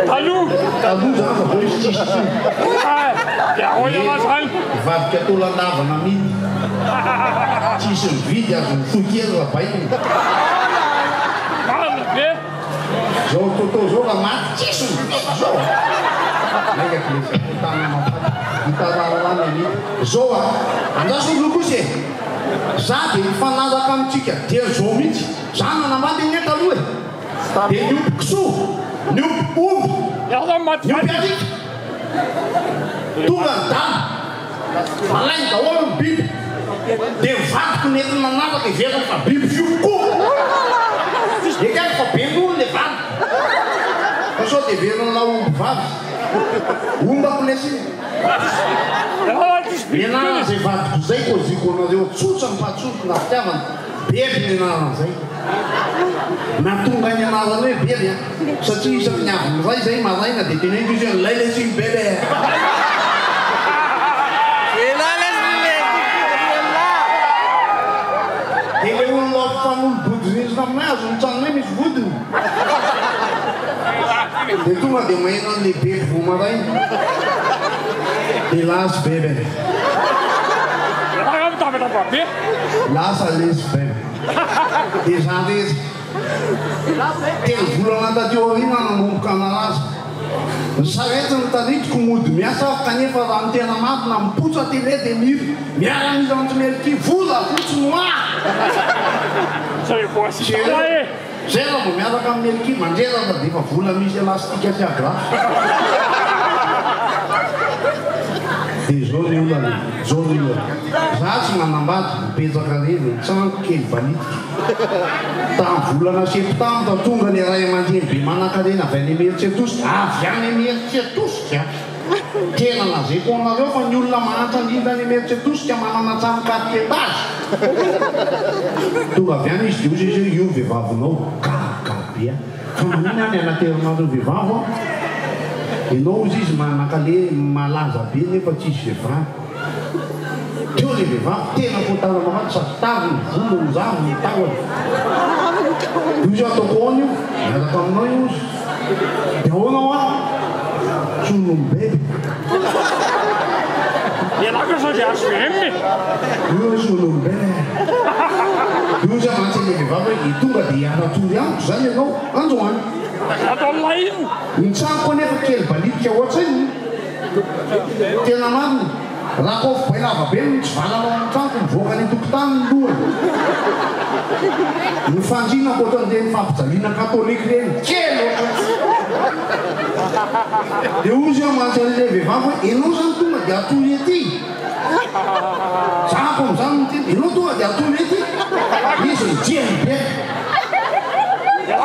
Taloha. Taloha zany fa zao izy tsisy tsony. Dia ahoana ma zany? Mivadika taolan-dava namidy. Tsisy mividy azon'ny fohy kely raha baikony. Marina be. Zao toto zao raha maty tsisy mividy zao. Lainga lesy atao tanana mahafaty. Hitararara ny amidy. Zao a! Andraso aloha kosa e! Za dia mifanaraka amintsika dieny zao mihitsy. Za nanambady anie taloha e! Dia niompy kisoa, niompy omby, niompy alika. Tonga ny dama, alainy daholo ny biby. Dia ny vadiko nentiny nanaraka heveriny fa biby fiompy koa. Ekeko fa be nono ilay vadiko. Fa sao dia heverin'ilay omby vavy. Ombako lesy iny. Ny anaran'izay vadiko izay kôziko anareo tsotra ny fahatsorako na fitiavana. Beby ny anaran'izay. Nahatonga ny anarany hoe Beby an, satria isaky ny avy miray izay maraina dia teneniko izy hoe nilay lesy iny Bebe a! Dia ilay olona mpifanolo-bodirindrina aminay azon'ny tranonay misy vodiny. Dia tonga dia maheno an'ilay Beby vao maraina. Dia lasa Bebe. Lasa lesy Bebe. Dia za rery. Telo volana taty aoriana nanomboka nalaza. Ny sarety no taritiko mody miasa aho kanefa raha ny tena marina mipotsa télé dia mira miaramila antsy Melky vola fotsy no ahy. Jereo. Zay raha vao miaraka amin'i Melky mandreraka dia efa vola misy elastique sy agrafe. Dia zao ny olana e, zao ny olana. Za tsy manambady, mipetraka irery, ny tranoko kely balitika. Tamin'ny volana septambra tonga ny ray aman-dreny be manankarena avy any Imerintsiatosika, avy any Imerintsiatosika! Tena lazaiko anareo fa ny olona mahantra indrindra any Imerintsiatosika manana trano quatre étages. Tonga avy any izy dia hoy izy hoe io vehivavinao, gaga be aho. Fa maninona any anaterinareo vehivavy an? Ianao hozy izy manakale malaza be nefa tsisy vehivavy. Teo le vehivavy tena kotana mahafaty sady tavy ny volony zavy ny tahony. Io zao ataoko ahoana io? Miaraka aminao io ozy. Dia ahoana hoa? Solon'ny bebe. Ialahy koa sao dia HVM e! Io hoe solon'ny bebe. Io zany mantsy ilay vehivavy hoe tonga dia hiara-tory amiko zany ianao androany. Ataon'ilay inona? Ny tranoko anefa kely balilika ohatran'ny. Tena marina. Raha kôfy bay lava be no mitsivalana ao amin'ny tranoko mivoaka any an-tokotany ny lohany. Ny fandriana ankoatran'ireny fampijaliana katolika ireny, kely ohatran'ny. Dia hozy aho mantsy an'ilay vehivavy hoe, ianao izany tonga dia hatory ety? Zahako amin'izany no miteny, ianao tonga dia hatory ety? Izy mijery be.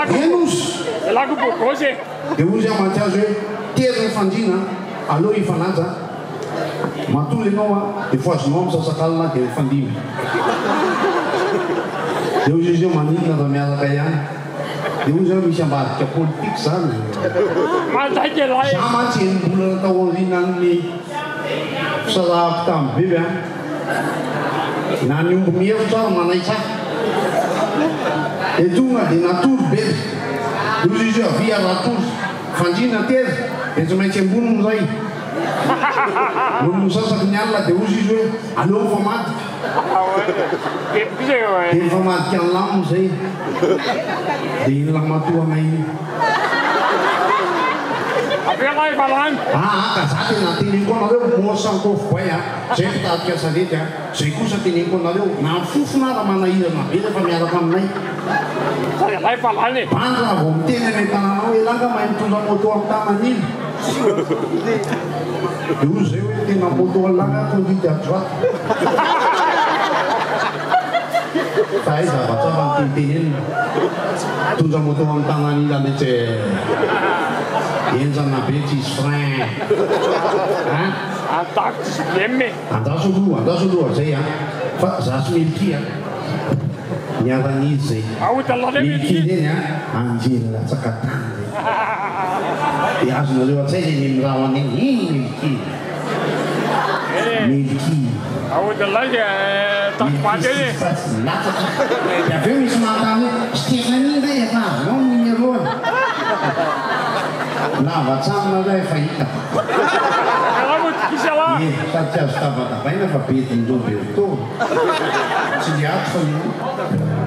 Eny hozy. Ialako beau gosse e. Dia hozy aho mantsy azy hoe, tery ny fandriana, aleo hifanaja. Matory ianao an, dia fohazinao amin'ny misasakalina dia mifandimby. Dia hoy izy hoe maninona raha miaraka ihany. Dia hoy izy hoe misy ambadika politika izany. Mandainga ialahy e. Za mantsy enim-bolana tao aorianan'ny fisarahako tamin'i Bebe an, na ny omby mihevitra ary manaitra ahy. Dia tonga dia natory Bebe. Hoy izy hoe avia ary hatory. Fandriana tery dia tsy maintsy ambony ny iray. Nony misasaky ny alina dia hozy izy hoe aleo mifamadika. Dia nifamadika ny lamina izay. Dia iny ramatoa anay iny. Aa ka za tena teneniko anareo moi sans kôfy boay a, zay mpitarika sarety a. Zay kosa teneniko anareo, na ny fofona ara manahirana be rehefa miaraka aminay. Bandy raha vao miteny any an-tanàna ao elah nga mahay mitondra moto amin'ny tanana iny. Dia hoy zay hoe tena moto an'lah nga conduite à droite. Fa hay zavatra hafa no tiany tenenina. Mitondra moto amin'ny tanana ila mihitsy e. Henjana be tsisy frein. Hein? Attaque tsisy blème e. Andraso aloha, andraso aloha zay an! Fa za sy Milky an! Niara-nihidy zay. Milky ireny an, anjely latsaka tany reny. Dia azonareo an-tsaina eny amin'ny rahona eny, iny Milky. Milky. Milky sy latsaka. Dia avy eo misy manontany hoe, Stéphanie ve efa azonao ny numéro-ny? Lava-tsamina aza efa hitako. Ialahy moa tokisa ialahy. Ie, sady tsy azo tabatabaina fa bedin-dRoberto. Tsy ny ato fa ny ao.